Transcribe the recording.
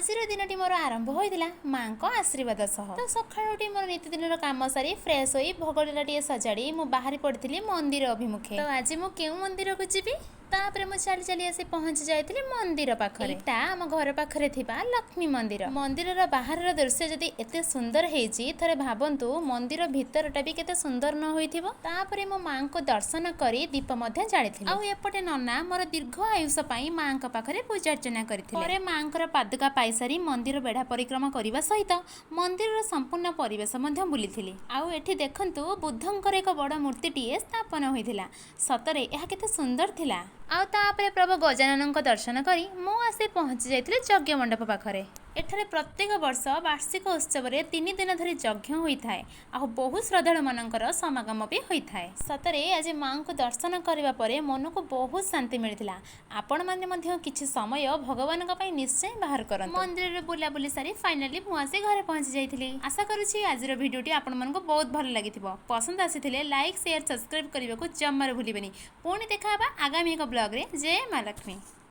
ଆଜିର ଦିନଟି ମୋର ଆରମ୍ଭ ହୋଇଥିଲା ମାଙ୍କ ଆଶୀର୍ବାଦ ସହ। ତ ସକାଳୁ ଉଠି ମୋର ନିତିଦିନର କାମ ସାରି, ଫ୍ରେଶ ହୋଇ, ଭୋଗଡଲା ଟିକେ ସଜାଡ଼ି ମୁଁ ବାହାରି ପଡ଼ିଥିଲି ମନ୍ଦିର ଅଭିମୁଖେ। ତ ଆଜି ମୁଁ କେଉଁ ମନ୍ଦିରକୁ ଯିବି? ତାପରେ ମୁଁ ଚାଲି ଚାଲି ଆସି ପହଞ୍ଚି ଯାଇଥିଲି ମନ୍ଦିର ପାଖରେ। ଏଇଟା ଆମ ଘର ପାଖରେ ଥିବା ଲକ୍ଷ୍ମୀ ମନ୍ଦିର। ମନ୍ଦିରର ବାହାରର ଦୃଶ୍ୟ ଯଦି ଏତେ ସୁନ୍ଦର ହେଇଛି, ଥରେ ଭାବନ୍ତୁ ମନ୍ଦିର ଭିତରଟା ବି କେତେ ସୁନ୍ଦର ନ ହୋଇଥିବ। ତାପରେ ମୁଁ ମାଙ୍କୁ ଦର୍ଶନ କରି ଦୀପ ମଧ୍ୟ ଜାଳିଥିଲି। ଆଉ ଏପଟେ ନନା ମୋର ଦୀର୍ଘ ଆୟୁଷ ପାଇଁ ମାଙ୍କ ପାଖରେ ପୂଜା ଅର୍ଚ୍ଚନା କରିଥିଲେ। ପରେ ମାଙ୍କର ପାଦୁକା ପାଇସାରି ମନ୍ଦିର ବେଢ଼ା ପରିକ୍ରମା କରିବା ସହିତ ମନ୍ଦିରର ସମ୍ପୂର୍ଣ୍ଣ ପରିବେଶ ମଧ୍ୟ ବୁଲିଥିଲି। ଆଉ ଏଠି ଦେଖନ୍ତୁ, ବୁଦ୍ଧଙ୍କର ଏକ ବଡ଼ ମୂର୍ତ୍ତିଟିଏ ସ୍ଥାପନ ହୋଇଥିଲା। ସତରେ ଏହା କେତେ ସୁନ୍ଦର ଥିଲା। ଆଉ ତାପରେ ପ୍ରଭୁ ଗଜାନନଙ୍କ ଦର୍ଶନ କରି ମୁଁ ଆସି ପହଞ୍ଚି ଯାଇଥିଲି ଯଜ୍ଞ ମଣ୍ଡପ ପାଖରେ। ଏଠାରେ ପ୍ରତ୍ୟେକ ବର୍ଷ ବାର୍ଷିକ ଉତ୍ସବରେ 3 ଦିନ ଧରି ଯଜ୍ଞ ହୋଇଥାଏ ଆଉ ବହୁ ଶ୍ରଦ୍ଧାଳୁମାନଙ୍କର ସମାଗମ ବି ହୋଇଥାଏ। ସତରେ ଆଜି ମାଙ୍କୁ ଦର୍ଶନ କରିବା ପରେ ମନକୁ ବହୁତ ଶାନ୍ତି ମିଳିଥିଲା। ଆପଣମାନେ ମଧ୍ୟ କିଛି ସମୟ ଭଗବାନଙ୍କ ପାଇଁ ନିଶ୍ଚୟ ବାହାର କରନ୍ତୁ। ମନ୍ଦିରରେ ବୁଲାବୁଲି ସାରି ଫାଇନାଲି ମୁଁ ଆସି ଘରେ ପହଞ୍ଚି ଯାଇଥିଲି। ଆଶା କରୁଛି ଆଜିର ଭିଡ଼ିଓଟି ଆପଣମାନଙ୍କୁ ବହୁତ ଭଲ ଲାଗିଥିବ। ପସନ୍ଦ ଆସିଥିଲେ ଲାଇକ୍, ସେୟାର, ସବସ୍କ୍ରାଇବ୍ କରିବାକୁ ଜମାରୁ ଭୁଲିବେନି। ପୁଣି ଦେଖା ହେବା ଆଗାମୀ ଏକ ବ୍ଲଗ୍ରେ। ଜୟ ମା ଲକ୍ଷ୍ମୀ।